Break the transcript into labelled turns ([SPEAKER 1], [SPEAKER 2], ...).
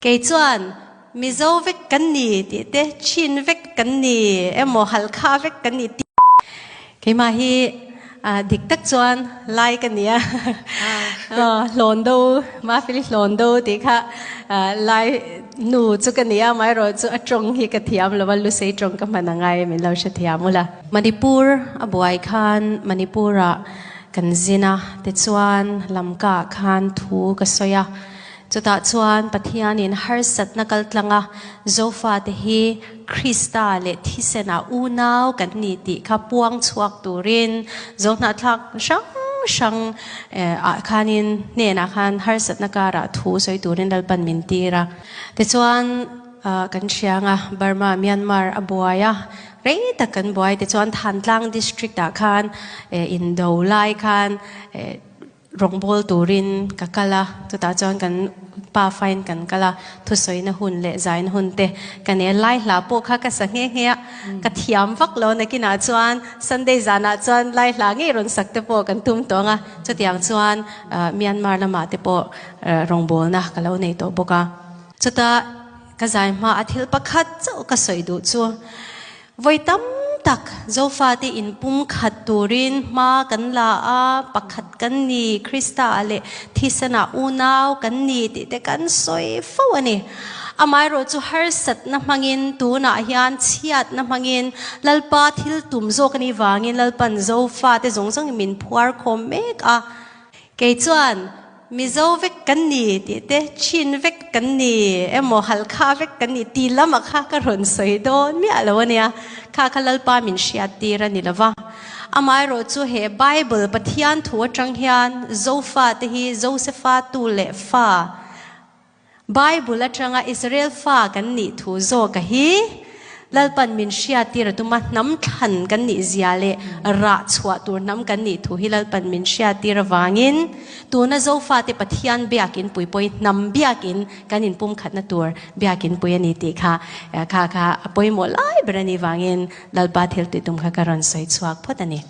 [SPEAKER 1] Kei chuan Mizo vek kan ni ti te Chin vek kan ni emaw Halkha vek kan ni ti keimah hi dik tak chuan Lai ka nia hlawn do ma fili hlawn do ti kha Lai nu chu ka nia mai ro chu a tong hi ka thiam lo lusei tong ka hman angai min lo hre thiam ula Manipur a buai khan Manipur ah kan zina te chuan lamka khan thu ka soya Chutah chuan Pathianin harsatna kaltlanga Zofate hi Krista leh thisenah unau kan ni tih kha puang chhuak turin Zohnahthlak hrang hrang ah khanin hnenah khan harsatna karah thu sawi turin Lalpan min tir a. Tichuan kan hriang a, Burma, Myanmar a buai a, rei tak kan buai. Tichuan Thantlang District ah khan indo lai khan Rawngbawl turin ka kal a, chutah chuan kan pa fain kan kal a, thusawina hun leh zaina hun te ka nei a, lai hla pawh kha ka sa nghe nghe a, ka thiam vak lo nakinah chuan Sunday zanah chuan lai hla ngei rawn sak te pawh kan tum tawh ang a, chutiang chuan Myanmar lamah te pawh rawngbawlna ka lo nei tawh bawk a. Chutah ka zai hma a thil pakhat chauh ka sawi duh chu Vawi tam tak Zofate inpumkhat turin hma kan la a, pakhat kan ni, Krista ah leh thisenah unau kan ni tih te kan sawi fo a ni. Amaherawh chu harsatna hmangin tunah hian chhiatna hmangin Lalpa thil tum zawk a nih vangin Lalpan Zofate zawng zawngin min phuar khawm mek a. Kei chuan Mizo vek kan ni tih te, Chin vek kan ni emaw Halkha vek kan ni ti lamah kha ka rawn sawi dawn miah lo a nia. Kha kha Lalpa min hriattir a ni lo va. Amaherawh chu he Bible Pathian thu atang hian Zofa te hi Josefa tu leh fa, Bible atanga Israel fa kan nih thu zawka hi Lalpan min hriattir a tum a, hnam thlan kan nih zia leh rah chhuah tur hnam kan nih thu hi Lalpan min hriattir avangin tuna Zofate Pathian biakin pui pawhin hnam biakin kan inpumkhatna tur biakin pui a ni tih kha kha kha a pawimawh lai ber a nih vangin Lalpa thil tih tum kha ka rawn sawi chhuak phawt a ni.